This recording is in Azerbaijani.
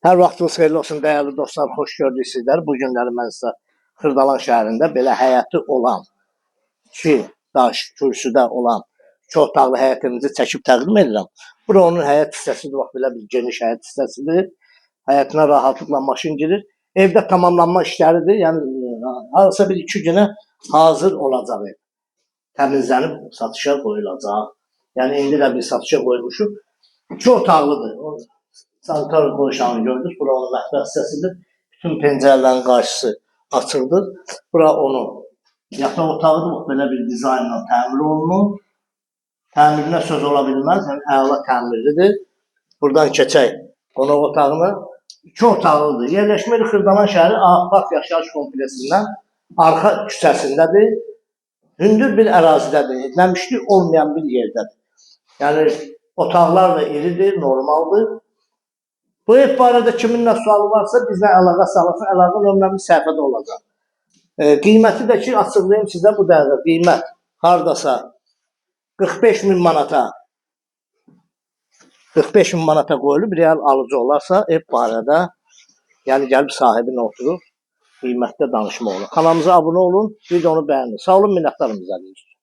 Hər vaxtınız xeyirli olsun dəyərli dostlar, xoş gördük sizləri. Bu günləri mən sizə Xırdalan şəhərində belə həyəti olan, iki daş kürsüdə olan iki otaqlı həyətimizi çəkib təqdim edirəm. Bura onun həyət hissəsidir, bax belə bir geniş həyət hissəsidir. Həyətinə rahatlıqla maşın girir. Evdə tamamlanma işləridir. Yəni hardasa bir iki günə hazır olacaq ev. Təmizlənib satışa qoyulacaq. Yəni indi də bir satışa qoymuşuq. İki otaqlıdır. O sanitar qovşağını gördünüz. Bura onun mətbəx hissəsidir. Bütün pəncərələrin qarşısı açıqdır. Bura onun yataq otağıdır. Bax, belə bir dizaynla təmir olunur. Təmirinə söz ola bilməz. Yəni əla təmirlidir. Buradan keçək qonaq otağına. İki otaqlıdır. Yerləşmə yeri Xırdalan şəhəri A Park yaşayış kompleksindən arxa küçəsindədir. Hündür bir ərazidədir. Nəmişlik olmayan bir yerdədir. Yəni otaqlar da iridir, normaldır. Bu ev barədə kimin nə sualı varsa bizlə əlaqə salasın. Əlaqə nömrəmiz səhifədə olacaq. Qiyməti də ki açıqlayım sizə bu dəqiqə qiymət hardasa 45 min manata 45 min manata qoyulub, real alıcı olarsa ev barədə yəni gəlib sahibinə oturub qiymətdə danışmaq olar. Kanalımıza abunə olun, videonu bəyənin. Sağ olun, minnətdarım izlədiyiniz üçün.